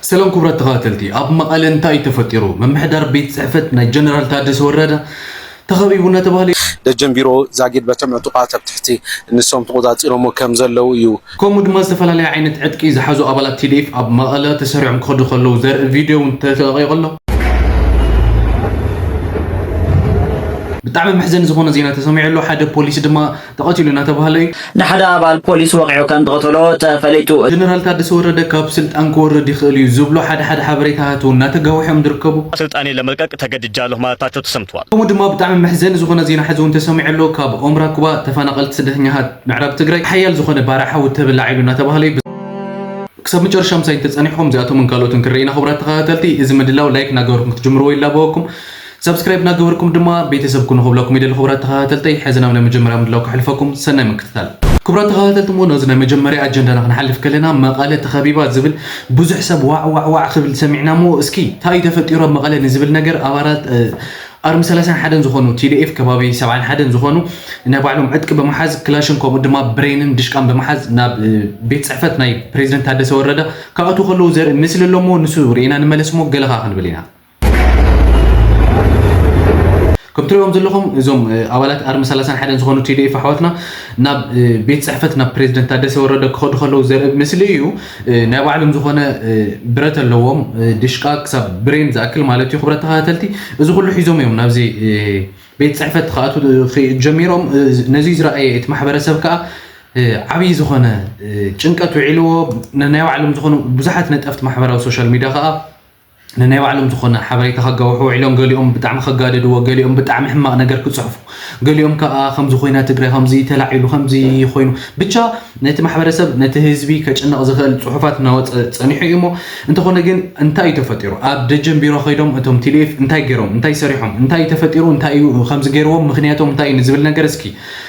ሰላም ክቡራት ተኸታተልቲ፣ ኣብ መቐለ እንታይ እዩ ተፈጢሩ? ምምሕዳር ቤት ጽሕፈት ናይ ጀነራል ታደሰ ወረደ ተኸቢቡ እናተባህለ እዩ። ደጀን ቢሮ ዛጊድ በቶም ዕጡቓት ኣብ ትሕቲ ንሶም ተቖጻጺሮሞ ከም ዘለዉ እዩ። ከምኡ ድማ ዝተፈላለየ ዓይነት ዕጥቂ ዝሓዙ ኣባላት ቲ ዲ ኤፍ ኣብ መቐለ ተሰሪዖም ክኸዱ ከለዉ ዘርኢ ቪድዮ እውን ተለቒቑ ኣሎ። ብጣዕሚ መሕዘኒ ዝኾነ ዜና ተሰሚዑ ኣሎ። ሓደ ፖሊስ ድማ ተቐቲሉ እናተባህለ እዩ። ንሓደ ኣባል ፖሊስ ወቒዑ ከም ዝቐተሎ ተፈሊጡ። ጀነራል ታደሰ ወረደ ካብ ስልጣን ክወርድ ይኽእል እዩ ዝብሉ ሓደ ሓደ ሓበሬታታት እውን እናተጋውሑ እዮም ዝርከቡ። ስልጣኔ ለመልቀቅ ተገድጃለሁ ማለታቸው ተሰምተዋል። ከምኡ ድማ ብጣዕሚ መሕዘኒ ዝኾነ ዜና ሕዚ እውን ተሰሚዑ ኣሎ። ካብ ኦምራኩባ ተፈናቐልቲ ስደተኛታት ምዕራብ ትግራይ ሓያል ዝኾነ ባርዕ ሓዊ ተበላዕ ኢሉ እናተባህለ እዩ። ክሳብ መጨረሻ ምሳይ እንተጸኒሕኩም እዚኣቶምን ካልኦትን ክርኢና ክቡራት ተኸታተልቲ፣ እዚ ምድላው ላይክ እናገበርኩም ክትጅምርዎ ይላበወኩም። ሳብስክራይብ እናገበርኩም ድማ ቤተሰብ ኩኑ ክብለኩም ይደሊ። ክቡራት ተኸታተልተይ፣ ሕዚ ናብ ናይ መጀመርያ ምድላው ከሕልፈኩም፣ ሰናይ ምክትታል። ክቡራት ተኸታተልቲ፣ እሞ ነዚ ናይ መጀመርያ ኣጀንዳና ክንሓልፍ ከለና፣ መቐለ ተኸቢባ ዝብል ብዙሕ ሰብ ዋዕ ዋዕ ዋዕ ክብል ሰሚዕና፣ እሞ እስኪ እንታይ እዩ ተፈጢሩ ኣብ መቐለ ንዝብል ነገር ኣባላት፣ እ፣ ኣርሚ ሰላሳን ሓደን ዝኾኑ፣ ቲ ዲ ኤፍ ከባቢ ሰብዓን ሓደን ዝኾኑ ናይ ባዕሎም ዕጥቂ ብምሓዝ ክላሽን ከምኡ ድማ ብሬንን ድሽቃን ብምሓዝ ናብ፣ እ፣ ቤት ጽሕፈት ናይ ፕሬዚደንት ታደሰ ወረደ ክኣትዉ ከለዉ ዘርኢ ምስሊ ኣሎ እሞ ንሱ ርኢና ንመለስ እሞ ገለ ኸኣ ክንብል ኢና። ከም ትሪእዎም ዘለኹም እዞም፣ እ፣ ኣባላት ኣርሚ ሰላሳን ሓደን ዝኾኑ ቲ ዲ ኤፍ ኣሕዋትና ናብ፣ እ፣ ቤት ጽሕፈት ናብ ፕሬዚደንት ታደሰ ወረደ ክኸዱ ከለዉ ዘርኢ ምስሊ እዩ። እ፣ ናይ ባዕሎም ዝኾነ፣ እ፣ ብረት ኣለዎም፣ እ፣ ድሽቃ ክሳብ ብሬን ዝኣክል ማለት እዩ። ክቡራት ተኸታተልቲ፣ እዚ ኩሉ ሒዞም እዮም ናብዚ፣ እ፣ ቤት ጽሕፈት ክኣትዉ ክ-፣ ጀሚሮም። እ፣ ነዚ ዝረኣየ እቲ ማሕበረሰብ ከኣ፣ እ፣ ዓብዪ ዝኾነ፣ እ፣ ጭንቀት ውዒልዎ። ን-፣ ናይ ባዕሎም ዝኾኑ ብዙሓት ነጠፍቲ ማሕበራዊ ሶሻል ሚድያ ከኣ ንናይ ባዕሎም ዝኾነ ሓበሬታ ከጋውሑ ውዒሎም፣ ገሊኦም ብጣዕሚ ከጋድድዎ፣ ገሊኦም ብጣዕሚ ሕማቕ ነገር ክጽሕፉ፣ ገሊኦም ከኣ ከምዚ ኮይና ትግራይ፣ ከምዚ ተላዒሉ፣ ከምዚ ኮይኑ፣ ብቻ ነቲ ማሕበረሰብ፣ ነቲ ህዝቢ ከጭንቕ ዝኽእል ጽሑፋት እናወጸ ጸኒሑ እዩ እሞ፣ እንተኾነ ግን እንታይ እዩ ተፈጢሩ? ኣብ ደጀን ቢሮ ከይዶም እቶም ቲ ዲ ኤፍ እንታይ ገይሮም? እንታይ ሰሪሖም? እንታይ እዩ ተፈጢሩ? እንታይ እዩ ከምዚ ገይርዎም? ምኽንያቶም እንታይ እዩ ንዝብል ነገር እስኪ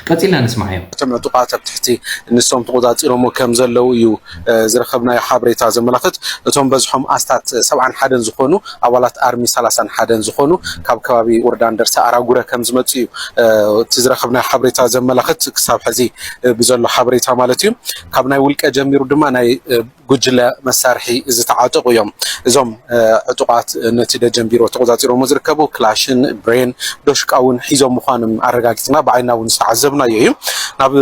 ቀጺልና ንስማዓዮ። እቶም ዕጡቓት ኣብ ትሕቲ ንሶም ተቖጻጺሮሞ ከም ዘለዉ እዩ፣ እ፣ ዝረኸብናዮ ሓበሬታ ዘመላኽት። እቶም በዝሖም ኣስታት ሰብዓን ሓደን ዝኾኑ ኣባላት ኣርሚ ሰላሳን ሓደን ዝኾኑ ካብ ከባቢ ወረዳ እንደርታ ኣራጉረ ከም ዝመጹ እዩ፣ እ፣ እቲ ዝረኸብናዮ ሓበሬታ ዘመላኽት፣ ክሳብ ሕዚ፣ እ፣ ብዘሎ ሓበሬታ ማለት እዩ። ካብ ናይ ውልቀ ጀሚሩ ድማ ናይ፣ እ፣ ጉጅለ መሳርሒ ዝተዓጠቑ እዮም። እዞም፣ እ፣ ዕጡቓት ነቲ ደጀን ቢሮ ተቖጻጺሮሞ ዝርከቡ ክላሽን ብሬን ዶሽቃ እውን ሒዞም ምዃኖም ኣረጋጊጽና፣ ብዓይና እውን ዝተዓዘብናዮ እዩ። ናብ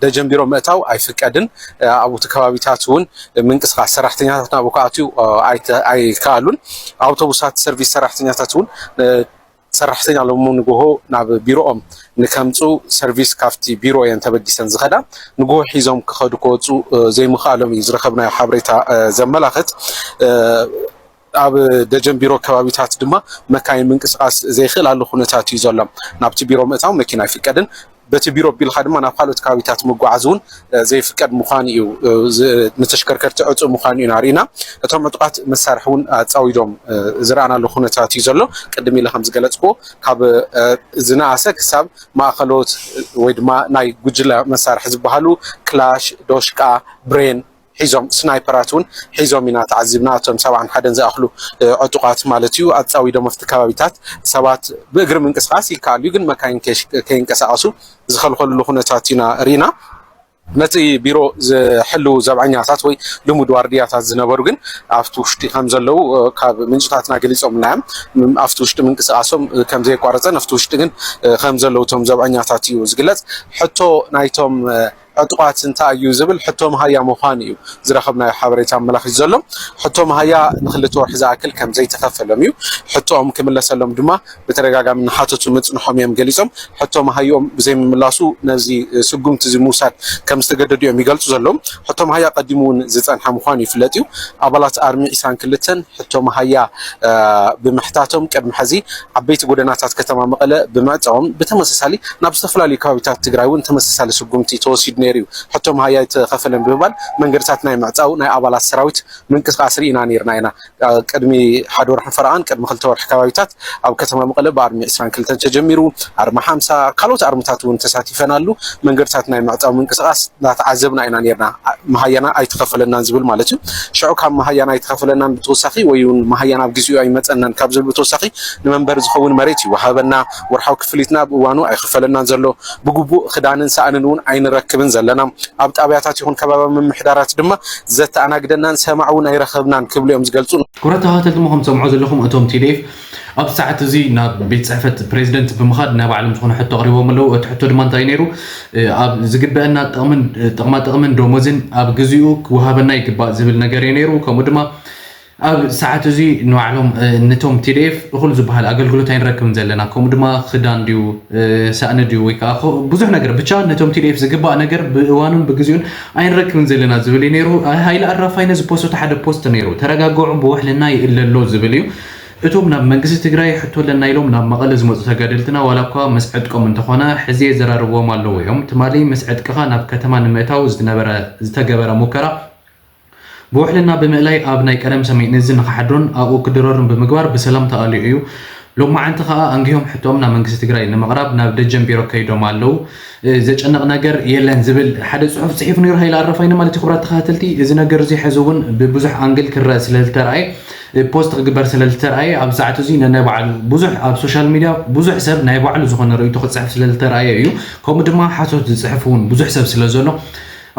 ደጀን ቢሮ ምእታው ኣይፍቀድን። እ፣ ኣብቲ ከባቢታት እውን ምንቅስቓስ ሰራሕተኛታት ናብኡ ክኣትዩ፣ እ፣ ኣይተ-፣ ኣይከኣሉን። ኣውቶቡሳት ሰርቪስ ሰራሕተኛታት እውን፣ እ፣ ሰራሕተኛ ሎሚ ንግሆ ናብ ቢሮኦም ንከምፁ ሰርቪስ ካብቲ ቢሮ እየን ተበጊሰን ዝኸዳ። ንግሆ ሒዞም ክኸዱ ክወፁ፣ እ፣ ዘይምኽኣሎም እዩ ዝረኸብናዮ ሓበሬታ፣ እ፣ ዘመላኽት። እ፣ ኣብ ደጀን ቢሮ ከባቢታት ድማ መካይን ምንቅስቓስ ዘይኽእላሉ ኩነታት እዩ ዘሎ። ናብቲ ቢሮ ምእታው መኪና ኣይፍቀድን። በቲ ቢሮ ኣቢልካ ድማ ናብ ካልኦት ከባቢታት ምጉዓዝ እውን፣ እ፣ ዘይፍቀድ ምዃኑ እዩ፣ እ፣ ዝ-፣ ንተሽከርከርቲ ዕፁ ምዃኑ ኢና ርኢና። እቶም ዕጡቓት መሳርሒ እውን ኣፃዊዶም፣ እ፣ ዝረኣናሉ ኩነታት እዩ ዘሎ። ቅድም ኢለ ከም ዝገለፅኩዎ፣ ካብ፣ እ፣ ዝነኣሰ ክሳብ ማእኸሎት ወይ ድማ ናይ ጉጅለ መሳርሒ ዝበሃሉ ክላሽ፣ ዶሽቃ፣ ብሬን ሒዞም፣ ስናይፐራት እውን ሒዞም ኢና ተዓዚብና። እቶም ሰብዓን ሓደን ዝኣኽሉ፣ እ፣ ዕጡቓት ማለት እዩ፣ ኣፃዊዶም ኣብቲ ከባቢታት ሰባት ብእግሪ ምንቅስቓስ ይከኣል እዩ፣ ግን መካይን ከይሽ-፣ ከይንቀሳቐሱ ዝኸልኸልሉ ኩነታት ኢና ርኢና። ነቲ ቢሮ ዝሕልዉ ዘብዐኛታት ወይ ልሙድ ዋርድያታት ዝነበሩ ግን ኣብቲ ውሽጢ ከም ዘለዉ፣ እ፣ ካብ ምንጭታትና ገሊጾምልና እዮም። ም-፣ ኣብቲ ውሽጢ ምንቅስቓሶም፣ እ፣ ከም ዘየቋረጸን ኣብቲ ውሽጢ ግን፣ እ፣ ከም ዘለዉ እቶም ዘብዐኛታት እዩ ዝግለጽ። ሕቶ ናይቶም፣ እ፣ ዕጡቓት እንታይ እዩ ዝብል ሕቶ መሃያ ምዃኑ እዩ ዝረኸብናዮ ሓበሬታ ኣመላኺት ዘሎ። ሕቶ መሃያ ንክልተ ወርሒ ዝኣክል ከም ዘይተኸፈሎም እዩ። ሕቶኦም ክምለሰሎም ድማ ብተደጋጋሚ እናሓተቱ ምጽንሖም እዮም ገሊጾም። ሕቶ መሃይኦም ብዘይምምላሱ ነዚ ስጉምቲ እዚ ምውሳድ ከም ዝተገደዱ እዮም ይገልጹ ዘለዉ። ሕቶ መሃያ ቀዲሙ እውን ዝጸንሐ ምዃኑ ይፍለጥ እዩ። ኣባላት ኣርሚ ዕስራን ክልተን ሕቶ መሃያ፣ እ፣ ብምሕታቶም ቅድሚ ሕዚ ዓበይቲ ጎደናታት ከተማ መቐለ ብምዕጻዎም ብተመሳሳሊ ናብ ዝተፈላለዩ ከባቢታት ትግራይ እውን ተመሳሳሊ ስጉምቲ ተወሲዱ ነይሩ እዩ። ሕቶ መሃያ ኣይተኸፈለን ብምባል መንገድታት ናይ ምዕጻው ናይ ኣባላት ሰራዊት ምንቅስቃስ ርኢና ኔርና ኢና። አ፣ ቅድሚ ሓደ ወርሒ ፈረቓን ቅድሚ ክልተ ወርሒ ከባቢታት ኣብ ከተማ መቐለ ብኣርሚ ዕስራን ክልተን ተጀሚሩ፣ ኣርሚ ሓምሳ፣ ካልኦት ኣርምታት እውን ተሳቲፈናሉ። መንገድታት ናይ ምዕጻው ምንቅስቃስ እናተዓዘብና ኢና ኔርና። አ፣ መሃያና ኣይተኸፈለናን ዝብል ማለት እዩ። ሽዑ ካብ መሃያና ኣይተኸፈለናን ብተወሳኺ ወይ እውን መሃያና ኣብ ግዜኡ ኣይመጸናን ካብ ዝብል ብተወሳኺ ንመንበሪ ዝኸውን መሬት ይወሃበና፣ ወርሓዊ ክፍሊትና ብእዋኑ ኣይኽፈለናን ዘሎ፣ ብግቡእ ክዳንን ሳእንን እውን ኣይንረክብን ዘለና። ኣብ ጣብያታት ይኹን ከባቢ ምምሕዳራት ድማ ዘተኣናግደናን ሰማዕ እውን ኣይረኸብናን ክብሉ እዮም ዝገልጹ። ክቡራት ተኸታተልቲ፣ ከም ትሰምዑ ዘለኹም እቶም ቲ ዲ ኤፍ ኣብ ሰዓት እዚ ናብ ቤት ጽሕፈት ፕሬዚደንት ብምኻድ ናይ ባዕሎም ዝኾነ ሕቶ ኣቕሪቦም ኣለዉ። እቲ ሕቶ ድማ እንታይ ነይሩ? ኣብ ዝግበአና ጥቕምን ጥቕማ ጥቕምን ደሞዝን ኣብ ግዚኡ ክወሃበና ይግባእ ዝብል ነገር እዩ ነይሩ። ከምኡ ድማ ኣብ ሰዓት እዚ ንባዕሎም፣ እ፣ ነቶም ቲ ዲ ኤፍ እኹል ዝበሃል ኣገልግሎት ኣይንረክብን ዘለና፣ ከምኡ ድማ ክዳን ድዩ፣ እ፣ ሳእኒ ድዩ፣ ወይ ከዓ ኸ-፣ ብዙሕ ነገር፣ ብቻ ነቶም ቲ ዲ ኤፍ ዝግባእ ነገር ብእዋኑን ብግዚኡን ኣይንረክብን ዘለና ዝብል እዩ ነይሩ። እ፣ ሃይለ ኣራፋይ ነዚ ፖስቱ ሓደ ፖስት ነይሩ፣ "ተረጋግዑ፣ ብውሕልና ይእለ ኣሎ" ዝብል እዩ። እቶም ናብ መንግስቲ ትግራይ ሕቶ ኣለና ኢሎም ናብ መቐለ ዝመፁ ተጋደልትና፣ ዋላ እኳ ምስ ዕጥቆም እንተኾነ፣ ሕዚ የዘራርብዎም ኣለዉ እዮም። ትማሊ ምስ ዕጥቅኻ ናብ ከተማ ንምእታው ዝነበረ፣ ዝተገበረ ሙከራ ብውሕልና ብምእላይ ኣብ ናይ ቀደም ሰሜን እዝ ንኽሓድሩን ኣብኡ ክድረሩን ብምግባር ብሰላም ተኣልዩ እዩ። ሎማዓንቲ ከኣ ኣንጊሆም ሕቶኦም ናብ መንግስቲ ትግራይ ንምቕራብ ናብ ደጀን ቢሮ ከይዶም ኣለዉ። እ፣ ዘጨንቕ ነገር የለን ዝብል ሓደ ጽሑፍ ጽሒፉ ነይሩ ሃይለ ኣረፋይነ ማለት እዩ። ክቡራት ተኸታተልቲ፣ እዚ ነገር እዚ ሕዚ እውን ብብዙሕ ኣንግል ክረአ ስለ ዝተረኣየ፣ እ፣ ፖስት ክግበር ስለ ዝተረኣየ፣ ኣብ ሰዓት እዚ ነናይ ባዕሉ ብዙሕ ኣብ ሶሻል ሚድያ ብዙሕ ሰብ ናይ ባዕሉ ዝኾነ ርእይቶ ክጽሕፍ ስለ ዝተረኣየ እዩ። ከምኡ ድማ ሓሶት ዝጽሕፍ እውን ብዙሕ ሰብ ስለ ዘሎ፣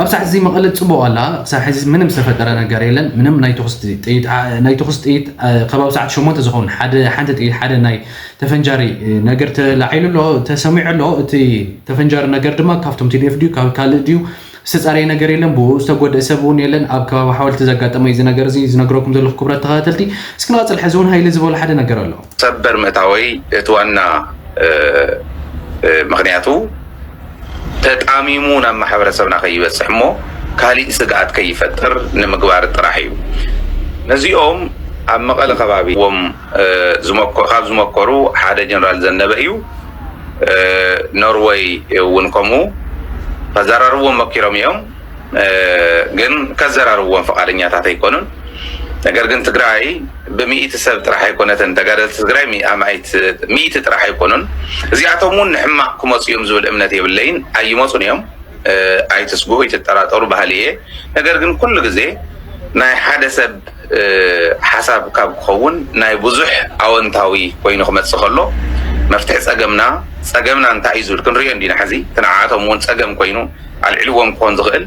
ኣብ ሰዓት እዚ መቐለ ጽቡቕ ኣላ። ክሳብ ሕዚ ምንም ዝተፈጠረ ነገር የለን። ምንም ናይ ተኹሲ ጥይት፣ ኣ-፣ ናይ ተኹሲ ጥይት፣ ኣ-፣ ከባቢ ሰዓት ሸሞንተ ዝኸውን ሓደ፣ ሓንቲ ጥይት፣ ሓደ ናይ ተፈንጃሪ፣ እ፣ ነገር ተላዒሉ ኣሎ፣ ተሰሚዑ ኣሎ። እቲ ተፈንጃሪ ነገር ድማ ካብቶም ቲ ዲ ኤፍ ድዩ፣ ካብ ካልእ ድዩ፣ ዝተጻረየ ነገር የለን። ብኡ ዝተጎድአ ሰብ እውን የለን። ኣብ ከባቢ ሓወልቲ ዘጋጠመ እዩ እዚ ነገር እዚ ዝነግረኩም ዘለኹ ክቡራት ተኸታተልቲ። እስኪ ንቐጽል። ሕዚ እውን ሃይለ ዝበሎ ሓደ ነገር ኣሎ። ሰበር ምእታወይ እቲ ዋና፣ እ፣ እ፣ ምኽንያቱ ተጣሚሙ ናብ ማሕበረሰብና ከይበፅሕ እሞ ካሊእ ስግኣት ከይፈጥር ንምግባር ጥራሕ እዩ። ነዚኦም ኣብ መቐለ ከባቢ ዎም፣ እ፣ ዝመኮ-፣ ካብ ዝመከሩ ሓደ ጀነራል ዘነበ እዩ። እ፣ ኖርወይ እውን ከምኡ ከዘራርብዎም መኪሮም እዮም። እ፣ ግን ከዘራርብዎም ፈቃደኛታት ኣይኮኑን። ነገር ግን ትግራይ ብሚእቲ ሰብ ጥራሕ ኣይኮነትን፣ ተጋደልቲ ትግራይ ሚ-፣ ኣማኢት ሚእቲ ጥራሕ ኣይኮኑን። እዚኣቶም እውን ንሕማቕ ክመፁ እዮም ዝብል እምነት የብለይን። ኣይመፁን እዮም። እ፣ ኣይትስግኡ፣ ኣይትጠራጠሩ ባህሊ እየ። ነገር ግን ኩሉ ግዜ ናይ ሓደ ሰብ፣ እ፣ ሓሳብ ካብ ክኸውን ናይ ብዙሕ ኣወንታዊ ኮይኑ ክመፅእ ከሎ መፍትሒ ፀገምና፣ ፀገምና እንታይ እዩ ዝብል ክንሪኦ እንዲና። ሕዚ እቲ ንዓኣቶም እውን ፀገም ኮይኑ ኣልዒልዎም ክኾን ዝኽእል፣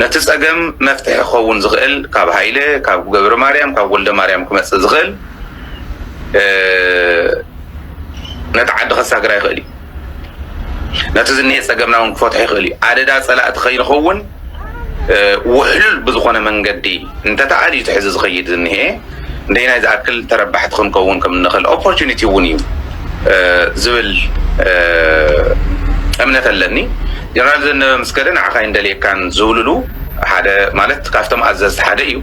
ነቲ ጸገም መፍትሒ ክኸውን ዝኽእል ካብ ሃይለ፣ ካብ ገብረ ማርያም፣ ካብ ወልደ ማርያም ክመጽእ ዝኽእል፣ እ፣ ነቲ ዓዲ ከሳግራ ይኽእል እዩ። ነቲ ዝኒሄ ጸገምና እውን ክፈትሖ ይኽእል እዩ። ኣደዳ ጸላእቲ ከይንኸውን፣ እ፣ ውሕሉል ብዝኾነ መንገዲ እንተተኣልዩ እቲ ሕዚ ዝኸይድ ዝኒሄ፣ እንደይናይ ዝኣክል ተረባሕቲ ክንከውን ከም እንኽእል ኦፖርቹኒቲ እውን እዩ፣ እ፣ ዝብል፣ እ፣ እምነት ኣለኒ። ጀነራል ዘነበ ምስገደ ንዓኻ ኣይንደልየካን ዝብልሉ ሓደ፣ ማለት ካብቶም ኣዘዝቲ ሓደ እዩ።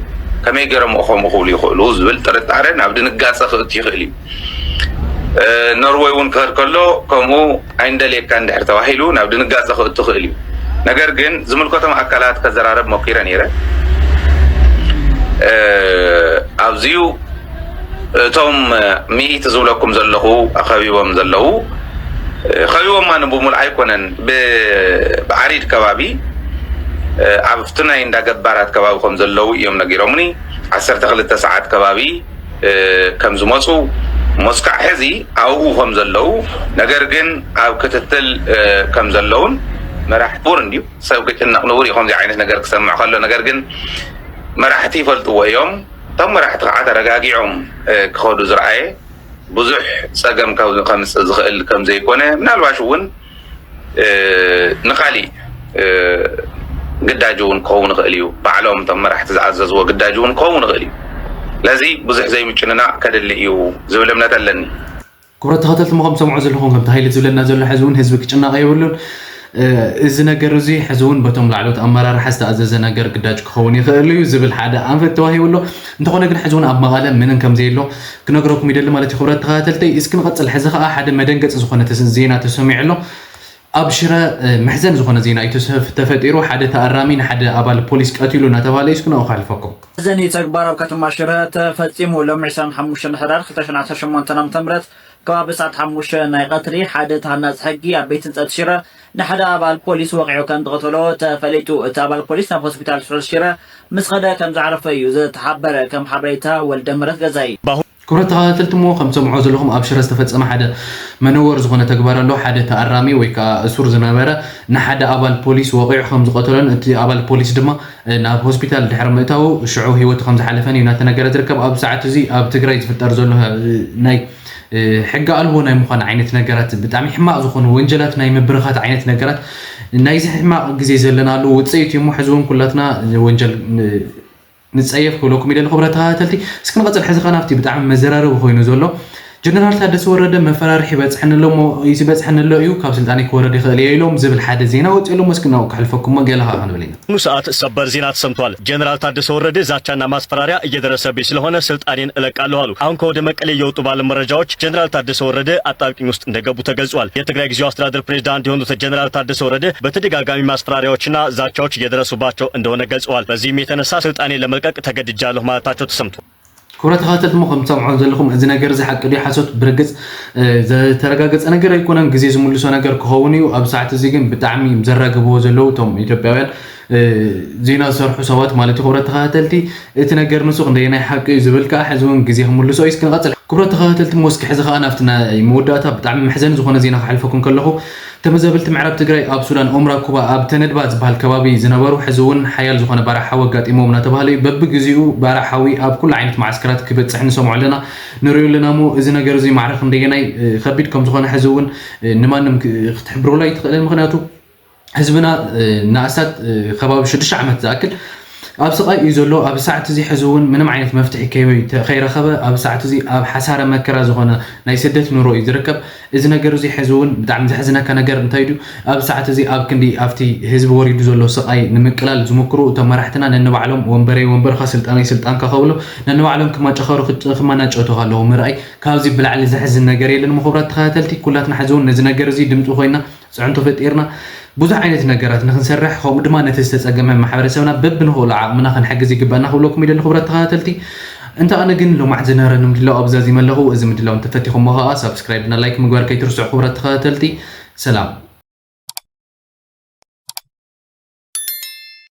ከመይ ገይሮም ከምኡ ክብሉ ይኽእሉ ዝብል ጥርጣረ ናብ ድንጋጸ ክእቱ ይኽእል እዩ። እ፣ ኖርወይ እውን ክኸድ ከሎ ከምኡ ኣይንደልየካ እንድሕር ተባሂሉ ናብ ድንጋጸ ክእቱ ይኽእል እዩ። ነገር ግን ዝምልከቶም ኣካላት ከዘራረብ ሞኪረ ነይረ። እ፣ ኣብዚዩ እቶም ሚእቲ ዝብለኩም ዘለኹ ከቢቦም ዘለዉ፣ እ፣ ከቢቦማ ንብሙሉእ ኣይኮነን፣ ብ-፣ ብዓሪድ ከባቢ፣ እ፣ ኣብቲ ናይ እንዳ ገባራት ከባቢ ከም ዘለዉ እዮም ነጊሮምኒ። ዓሰርተ ክልተ ሰዓት ከባቢ እ፣ ከም ዝመጹ፣ መስካዕ ሕዚ ኣብኡ ከም ዘለዉ፣ ነገር ግን ኣብ ክትትል፣ እ፣ ከም ዘለዉን መራሕ-፣ ንቡር እንድዩ፣ ሰብ ክጭነቕ ንቡር እዩ ከምዚ ዓይነት ነገር ክሰምዕ ከሎ። ነገር ግን መራሕቲ ይፈልጥዎ እዮም። እቶም መራሕቲ ከዓ ተረጋጊዖም፣ እ፣ ክኸዱ ዝረኣየ ብዙሕ ጸገም ካብ-፣ ከምጽእ ዝኽእል ከም ዘይኮነ፣ ምናልባሽ እውን እ፣ ንኻሊእ፣ እ፣ ግዳጅ እውን ክኸውን ይኽእል እዩ። ባዕሎም እቶም መራሕቲ ዝኣዘዝዎ ግዳጅ እውን ክኸውን ይኽእል እዩ። ስለዚ ብዙሕ ዘይምጭንናቕ ከድሊ እዩ ዝብል እምነት ኣለኒ። ክቡራት ተኸተልቲ፣ ከም ትሰምዑ ዘለኹም፣ ከምቲ ሃይለ ዝብለና ዘሎ፣ ሕዚ እውን ህዝቢ ክጭነቕ የብሉን። እ፣ እዚ ነገር እዚ ሕዚ እውን በቶም ላዕለዎት ኣመራርሓ ዝተኣዘዘ ነገር ግዳጅ ክኸውን ይኽእል እዩ ዝብል ሓደ ኣንፈት ተዋሂቡ ኣሎ። እንተኾነ ግን ሕዚ እውን ኣብ መቐለ ምንም ከም ዘየሎ ክነግረኩም ይደሊ ማለት እዩ። ክቡራት ተኸታተልቲ፣ እስኪ ንቐጽል። ሕዚ ኸኣ ሓደ መደንገጺ ዝኾነ ተስ-፣ ዜና ተሰሚዑ ኣሎ። ኣብ ሽረ፣ እ፣ መሕዘን ዝኾነ ዜና እዩ ተሰፍ-፣ ተፈጢሩ። ሓደ ተኣራሚ ንሓደ ኣባል ፖሊስ ቀቲሉ እናተባህለ እዩ። እስኪ ንኡ ከሕልፈኩም። መሕዘኒ ተግባር ኣብ ከተማ ሽረ ተፈጺሙ። ሎሚ ዕስራን ሓሙሽተን ሕዳር ክልተ ሽሕን ዓሰርተ ሸሞንተን ዓመተ ምህረት ከባቢ ሰዓት ሓሙሽተ ናይ ቀትሪ ሓደ ተሃናጺ ሕጊ ኣብ ቤት ህንጸት ሽረ ንሓደ ኣባል ፖሊስ ወቒዑ ከም ዝቐተሎ ተፈሊጡ። እቲ ኣባል ፖሊስ ናብ ሆስፒታል ሽረ ምስ ኸደ ከም ዝዓረፈ እዩ ዝተሓበረ። ከም ሓበሬታ ወልደ ምህረት ገዛኢ። ክብረት ተኸታተልቲ እሞ ከም ትሰምዑ ዘለኹም ኣብ ሽረ ዝተፈጸመ ሓደ መነወር ዝኾነ ተግባር ኣሎ። ሓደ ተኣራሚ ወይ ከዓ እሱር ዝነበረ ንሓደ ኣባል ፖሊስ ወቒዑ ከም ዝቐተሎን እቲ ኣባል ፖሊስ ድማ ናብ ሆስፒታል ድሕሪ ምእታዉ ሽዑ ህይወቱ ከም ዝሓለፈን እዩ እናተነገረ ዝርከብ። ኣብ ሰዓት እዚ ኣብ ትግራይ ዝፍጠር ዘሎ ናይ ሕጊ ኣልቦ ናይ ምዃን ዓይነት ነገራት፣ ብጣዕሚ ሕማቕ ዝኾኑ ወንጀላት ናይ ምብርኻት ዓይነት ነገራት ናይዚ ሕማቕ ግዜ ዘለናሉ ውፅኢት እዩ እሞ ሕዚ እውን ኩላትና ወንጀል ንፀየፍ ክብለኩም ኢለ ክብረት ተኸታተልቲ። እስኪ ንቐፅል። ሕዚ ከ ናብቲ ብጣዕሚ መዘራረቢ ኮይኑ ዘሎ ጀነራል ታደሰ ወረደ መፈራርሒ ይበፅሐኒ ኣሎ እሞ ይበፅሐኒ ኣሎ እዩ፣ ካብ ስልጣነይ ክወርድ ይኽእል እየ ኢሎም ዝብል ሓደ ዜና ወፂኡ ኣሎ። እስኪ ናብኡ ከሕልፈኩም ገለ ከዓ ክንብል ኢና። ኑ ሰዓት ሰበር ዜና ተሰምቷል። ጀነራል ታደሰ ወረደ ዛቻና ማስፈራሪያ እየደረሰብኝ ስለሆነ ስልጣኔን እለቃለሁ አሉ። አሁን ከወደ መቀሌ እየወጡ ባለ መረጃዎች ጀነራል ታደሰ ወረደ አጣብቂኝ ውስጥ እንደገቡ ተገልጿል። የትግራይ ጊዜያዊ አስተዳደር ፕሬዝዳንት የሆኑት ጀነራል ታደሰ ወረደ በተደጋጋሚ ማስፈራሪያዎችና ዛቻዎች እየደረሱባቸው እንደሆነ ገልጸዋል። በዚህም የተነሳ ስልጣኔን ለመልቀቅ ተገድጃለሁ ማለታቸው ተሰምቷል። ክብረት ተኸታተልቲ እሞ ከም ትሰምዑ ዘለኹም እዚ ነገር እዚ ሓቂ ድዩ ሓሶት ብርግጽ ዝተረጋገጸ ነገር ኣይኮነን። ግዜ ዝምልሶ ነገር ክኸውን እዩ። ኣብ ሰዓት እዚ ግን ብጣዕሚ እዮም ዘራግብዎ ዘለዉ እቶም ኢትዮጵያውያን ዜና ዝሰርሑ ሰባት ማለት እዩ። ክብረት ተኸታተልቲ እቲ ነገር ንሱ ክንደየናይ ሓቂ እዩ ዝብል ከዓ ሕዚ እውን ግዜ ክምልሶ እዩ። እስኪ ንቐጽል። ክብረት ተኸታተልቲ እሞ እስኪ ሕዚ ከዓ ናብቲ ናይ መወዳእታ ብጣዕሚ መሕዘኒ ዝኾነ ዜና ክሕልፈኩም ከለኹ ተመዛበልቲ ምዕራብ ትግራይ ኣብ ሱዳን ኦምራ ኩባ ኣብ ተነድባ ዝበሃል ከባቢ ዝነበሩ ሕዚ እውን ሓያል ዝኾነ ባርዕ ሓዊ ኣጋጢሞም እናተባህለ እዩ። በብግዜኡ ባርዕ ሓዊ ኣብ ኩሉ ዓይነት መዓስከራት ክበፅሕ ንሰምዖ ኣለና፣ ንሪኦ ኣለና። እሞ እዚ ነገር እዚ ማዕረ ክንደየናይ ከቢድ ከም ዝኾነ ሕዚ እውን ንማንም ክትሕብረሉ ኣይትኽእልን። ምክንያቱ ህዝብና ንኣስታት ከባቢ ሽዱሽተ ዓመት ዝኣክል ኣብ ስቓይ እዩ ዘሎ። ኣብ ሰዓት እዚ ሕዚ እውን ምንም ዓይነት መፍትሒ ከይረኸበ ኣብ ሰዓት እዚ ኣብ ሓሳረ መከራ ዝኾነ ናይ ስደት ኑሮ እዩ ዝርከብ። እዚ ነገር እዚ ሕዚ እውን ብጣዕሚ ዘሕዝነካ ነገር እንታይ ድዩ? ኣብ ሰዓት እዚ ኣብ ክንዲ ኣብቲ ህዝቢ ወሪዱ ዘሎ ስቓይ ንምቅላል ዝምክሩ እቶም መራሕትና ነንባዕሎም ወንበረይ ወንበርካ ስልጣነይ ስልጣንካ ከብሉ ነንባዕሎም ክማጨኸሩ ክማናጨቱ ከለዉ ምርኣይ ካብዚ ብላዕሊ ዘሕዝን ነገር የለን። ምኽብራት ተኸታተልቲ ኩላትና ሕዚ እውን ነዚ ነገር እዚ ድምፂ ኮይና ፅዕንቶ ፈጢርና ብዙሕ ዓይነት ነገራት ንክንሰርሕ ከምኡ ድማ ነቲ ዝተፀገመ ማሕበረሰብና በብንኽእሎ ዓቕምና ክንሕግዝ ይግባና ክብለኩም ኢለ ክብራት ተኸታተልቲ። እንተ ኣነ ግን ሎማዕ ዝነበረ ንምድላው ኣብዛዚመ ኣለኹ። እዚ ምድላው እንተፈቲኹሞ ከዓ ሳብስክራይብ እና ላይክ ምግባር ከይትርስዑ ክብራት ተኸታተልቲ። ሰላም።